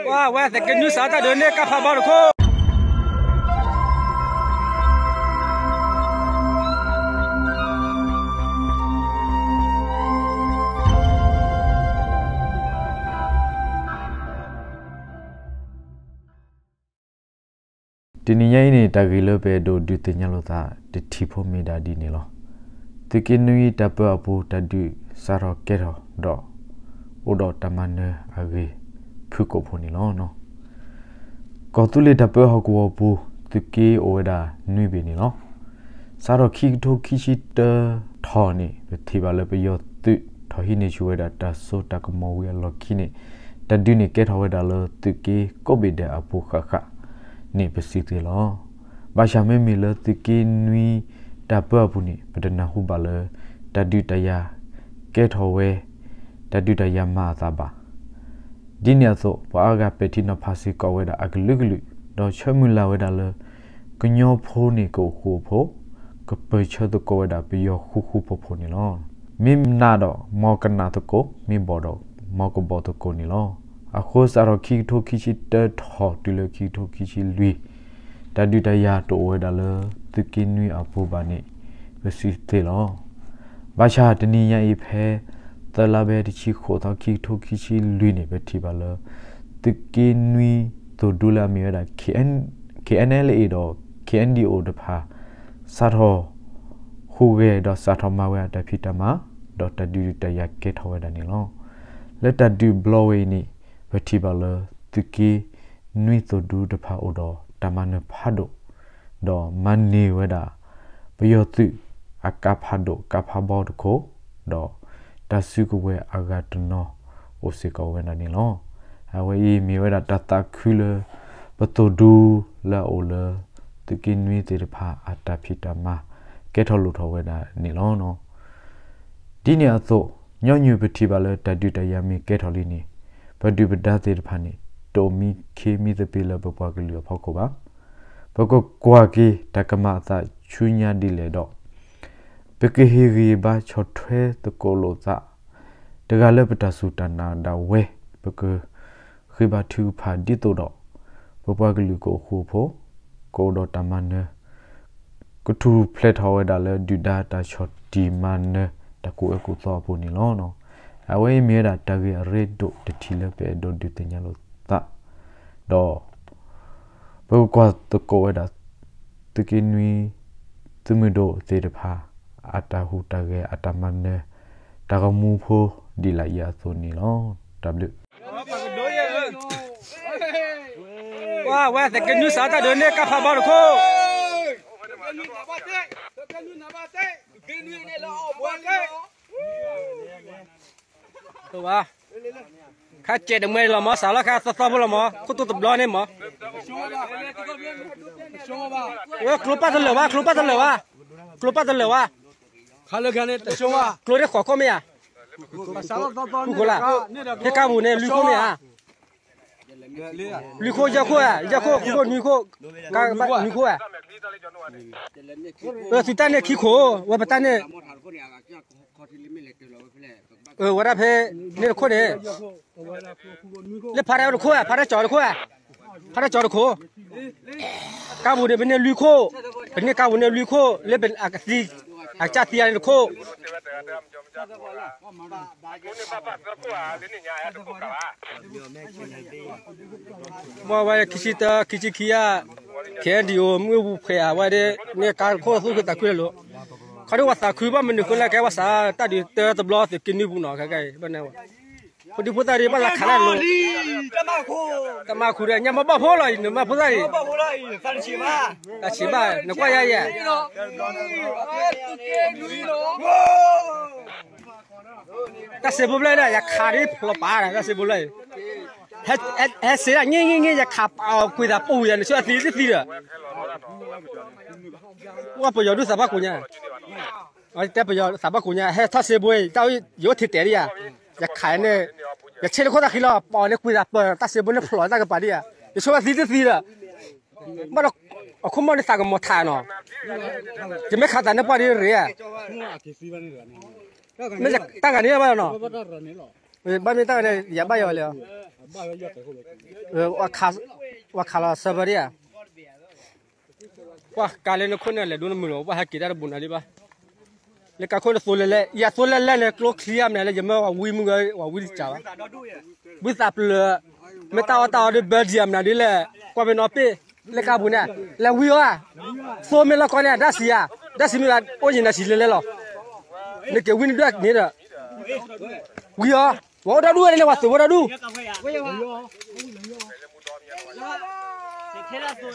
ဝဲ ဝဲ သုးက့နွံစးတၢ်ဒုးန့ၢ်ကါဖးဘီတခိၣ်. တနံၤညါအံၤန့ၣ် တၢ်ဂ့ၢ်လၢပအဲၣ်ဒိးဒုးသ့ၣ်ညါလိာ်သးတထံၣ်ဖိမ့ၢ်ဒၣ်ဒ်န့ၣ်လီၤ. သုးက့နွံတၢ်ပၢအပူၤ တၢ်ဒုးစးထီၣ်ကဲထီၣ်ဒီး အိၣ်ဒီးတၢ်မၤနၢၤအဂ့ၢ်ဖုၣ်ကိာ်ဖိန့ၣ်လီၤ. ကီၢ်သူလ့ၤတၢ်ပၢဟီၣ်ကဝီၤပူၤ သုးက့အိၣ်ဝဲဒၣ်နွံဘ့ၣ်န့ၣ်လီၤ. စးထီၣ်ခံကထိခံဆံတၢထီၣ်န့ၣ် ပထံၣ်ဘၣ်လၢပယီၤသုးထီၣ်ဟံးန့ၢ်ဆူၣ်ဝဲဒၣ်တၢ်စိတၢ်ကမီၤဝံၤအလီၢ်ခံန့ၣ် တၢ်ဒုးန့ၣ်ကဲထီၣ်ဝဲဒၣ်လၢသုးက့ကိးဘ့ၣ်ဒဲးအပူၤဃၣ်ဃၣ်န့ၣ် ပစံးသ့လီၤ. ဘၣ်ဆၣ်မ့မ့ၢ်လၢသုးက့နွံတၢ်ပၢအပူၤန့ၣ် ပတနၢ်ဟူဘၣ်လၢ တၢ်ဒုးတၢ်ယၤကဲထီၣ်ဝဲ တၢ်ဒုးတၢ်ယၤမၤအသးဘၣ်. ဒ်န့ၣ်အသိး ပှၤအါဂၤပဲာ်ထံနီၤဖးစ့ၢ်ကီးဝဲဒၣ်အကလုာ်ကလုာ် ဒီးဆၢမုၢ်လၢ်ဝဲဒၣ်လၢ ကညီဖိန့ၣ်ကအိၣ်ဃူအိၣ်ဖိး, ကပၢၢ်ဆၢသကိးဝဲဒၣ်ပယီၤဃူဃူဖိးဖိးန့ၣ်လီၤ. မ့ၢ်နးဒီးမ်ကနးသကိး, မ့ၢ်ဘီၣ်ဒီးမ်ကဘီၣ်သကိးန့ၣ်လီၤ. အဃိစးထီၣ်ခံကထိခံဆံတၢထီၣ်တုၤလၢခံကထိခံဆံလွံၢ် တၢ်ဒုးတၢ်ယၤတအိၣ်ဝဲဒၣ်လၢသုးက့နွံအပူၤဘၣ်န့ၣ် ပစံးသ့လီၤ. ဘၣ်ဆၣ်တနံၤညါအံၤဖဲ သၢလါဘဲတဆံဃိးသီ ခံကထိခံဆံလွံၢ်န့ၣ် ပထံၣ်ဘၣ်လၢ သုးက့နွံသိၣ်ဒူလၢအမ့ၢ်ဝဲဒၣ် K N L A ဒီး K N D O တဖၣ် စးထီၣ်ဟူးဂဲၤဒီးစးထီၣ်မၤဝဲအတၢ်ဖံးတၢ်မၤ ဒီးတၢ်ဒုးတၢ်ယၤကဲထီၣ်ဝဲဒၣ်န့ၣ်လီၤ. လၢတၢ်ဒုးဘျီဝဲအံၤန့ၣ် ပထံၣ်ဘၣ်လၢ သုးက့နွံသိၣ်ဒူတဖၣ်အိၣ်ဒီးတၢ်မၤနၢၤဖးဒိၣ် ဒီးမၤန့ၢ်ဝဲဒၣ် ပယီၤသုးအကါဖးဒိၣ်ကါဖးဘီတခိၣ် ဒီးတၢ်စုကဝဲၤအဂၤတနီၤအိၣ်စ့ၢ်ကီးဝဲဒၣ်န့ၣ်လီၤ. အဝဲအံၤမ့ၢ်ဝဲဒၣ်တၢ်သးခုလၢ ပသိၣ်ဒူလၢအအိၣ်လၢ သုးက့နွံသ့ၣ်တဖၣ်အတၢ်ဖံးတၢ်မၤ ကဲထီၣ်လိၣ်ထီၣ်ဝဲဒၣ်န့ၣ်လီၤ. ဒ်န့ၣ်အသိး ညီနုၢ်ပထံၣ်ဘၣ်လၢတၢ်ဒုးတၢ်ယၤမ့ၢ်ကဲထီၣ်လံန့ၣ် ပဒုၣ်ပဒါသ့ၣ်တဖၣ်န့ၣ် တအိၣ်မံခ့မံသပ့ၤလၢပပှၤကလုာ်အဖီခိၣ်ဘၣ်. ပကကွၢ်က့ၤတၢ်ကမၤအသးဆူညါဒ်လဲၣ်ဒီး ပကဟ့ၣ်ဂံၢ်ဘါဆီၣ်ထွဲသကိးလိာ်သး တဂၤလၢပတၢ်စူၢ်တၢ်နာ်ဒၣ်ဝဲ ပကဃ့ဘါထုကဖၣ်ဒ်သိးဒီး ပပှၤကလုာ်ကအိၣ်ဃူအိၣ်ဖိး, ကအိၣ်ဒီးတၢ်မၤနၢၤ, ကထူၣ်ဖျဲးထီၣ်ဝဲဒၣ်လၢဒုၣ်ဒါတၢ်ဆီၣ်တံၢ်မၤနၢၤ တၢ်ကူၣ်အၢကူၣ်သီအပူၤန့ၣ်လီၤ. အဝဲအံၤမ့ၢ်ဝဲဒၣ်တၢ်ဂ့ၢ်အရ့ဒိၣ်တထံၣ်လၢပအဲၣ်ဒိးဒုးသ့ၣ်ညါလိာ်သး ဒီး ပကကွၢ်သကိးဝဲဒၣ် သုးက့နွံ သုးမုၢ်ဒိၣ်သ့ၣ်တဖၣ် အတၢ်ဟူးတၢ်ဂဲၤ အတၢ်မၤနၢၤ တၢ်ဂီၤမူဖိဒ်လာ်အံၤအသိးန့ၣ်လီၤ. တၢ်ဘျုး ဝဲ ဝဲ သုးက့နွံစးတၢ်ဒုးန့ၢ်ကါဖးဘီတခိၣ်. ခါစဲးတမှဲလီၤမး စးလီၤခါသီသီဖိလီၤမး ခိၣ်တိၢ်တဘျီန့ၣ်မး ဝဲ ကျိပၢ်တလၢာ်ဘၣ် ကျိပၢ်တလၢာ်ဘၣ် ကျိပၢ်တလၢာ်ဘၣ် ကျိန့ၣ်ဃိးခိၣ်မ့ၢ်ဧါ ဃုခိၣ်လၢ ဖဲကါပူၤန့ၣ် လွံၢ်ခိၣ်မ့ၢ်ဧါ လွံၢ်ခိၣ် ယဲၢ်ခိၣ်ဧါ ယဲၢ်ခိၣ် ဃုခိၣ် နွံခိၣ် နွံခိၣ်ဧါ သုတၢ်န့ၣ်ခံခိၣ် ဝဲပတၢ်န့ၣ် ဝဲဒၣ်ဖဲန့ၣ်တခိၣ်န့ၣ် လၢဖါတၢ်တခိၣ်ဧါ ဖါတၢ်ကၠီတခိၣ်ဧါ ဖါတၢ်ကၠီတခိၣ် ကါပူၤန့ၣ် ပန့ၢ်လွံၢ်ခိၣ် ပန့ၢ်ကါပူၤန့ၣ်လွံၢ်ခိၣ် လၢအကသံ အကစၢ်သံအန့ၣ်တခိၣ် မ့ၢ်ဝဲခံဆံတၢ ခံဆံခံဧါ ခဲအံၤဒံးအိၣ် မုၢ်ပူၤဖှဲးဧါ ဝဲဒၣ် န့ၢ်ကါခိၣ်သူၣ်ခုသးခုလၢာ်လိၤ ခီဒံးဝဲသးခုဘၣ်မနုၤဃိလဲၣ် ကဲဝဲစးတၢ်ဒုးတၢတဘျီသုးက့နွံပူၤနီၤ ခဲကဲအံၤ ဘၣ်န့ၣ် ဖိဒံဖိသၣ်ဒံးဘၣ်လၢခးလၢာ်လိၤ တၢ်မၤခိၣ်ဒီး ညါမ့ၢ်ဘၣ်ဖိလီၤအံၤ နမၤဖိသၣ်အံၤ တၢ်ဆံးဘၣ် နကွၢ်ယၤယဲ တၢ်စ့ဖိဘျဲၣ်ဒၣ် ယခးဒ်ဖျိးပာ်ဒီး တၢ်စ့ဖိဘျဲၣ်အံၤ ဟဲစ့ဒၣ် င့ၢ်င့ၢ်င့ၢ် ယခးပာ်အီၤကွံာ်သးပူၤယၤ နဆိအသံတသံဒီး ဝဲပယီၤဒုးသးဘၣ်ကိးညါ တဲပယီၤသးဘၣ်ကိးညါ ဟဲထီၣ်စ့ဖိအံၤ တၢ်ယအိၣ်ထံတဲာ်ဒ်ယၤ ယခးန့ၣ် ယဆ့တခိၣ်သးဃံလီၤ ပာ်အီၤန့ၣ်ကွံာ်သးပၢၤ တၢ်စ့ဖိန့ၣ်ဖျိးတၢ်ကပၤဒ်ယၤ ယဆိအသံတသံဒီး ဘၣ်ဒီး အခိၣ်မီၢ်န့ၣ်သးကမီၤထးနီၤ ယမ့ၢ်ခးသးန့ၣ်ပှၢ်ဒ်ရ့ဧါ မ့ၢ်တၢ်ဂၤန့ၣ်ဘၣ်နီၤ ဘၣ်မ့ၢ်တၢ်န့ၣ် ယၤဘၣ်ယီၤလံဧါ, ဝၤခးလီၤဆၢဖၢဒံဧါ, ပှၤကးလၢနခိၣ်န့ၣ် လဲၤဒိနမုာ်လီၤ ပှၤဟဲက့ၤတၢ်တဘူးနၤဒံးဘၣ်, လၢကးခိၣ်န့ၣ်သိလဲၤလဲၤ ယၤသိလဲၤလဲၤန့ၣ် ကျိချံအမနုၤလၢယမၢဝၤဝံမုၢ်ဂၢၤ ဝၤဝံတစးဘၣ်, ဘုသးပျၢၤ, မ့ၢ်တၢ်အီၣ်တၢ်အီဒ်ဘၢဒံးအမနုၤဒ်လဲၣ်, ကွၢ်မ့ၢ်နီပ့ၢ်, လၢကးပူၤန့ၣ်, လဲၤဝံအီၤဧါ, သိမ့ၢ်လီၢ်ကီန့ၣ် တၢ်ဆံးဧါ, တၢ်ဆံးမ့ၢ်အိၣ်ယံၤနၤဆံးလဲၤလဲၤလီၤ, နက့ၤဝံနဒွဲၣ်န့ၣ်ဒီး, ဝံအီၤ, ပှၤအိၣ်ဒီဒူၣ်ဝဲန့ၣ် ပှၤသုးဖိဒီဒူၣ်, ထဲလၢသိ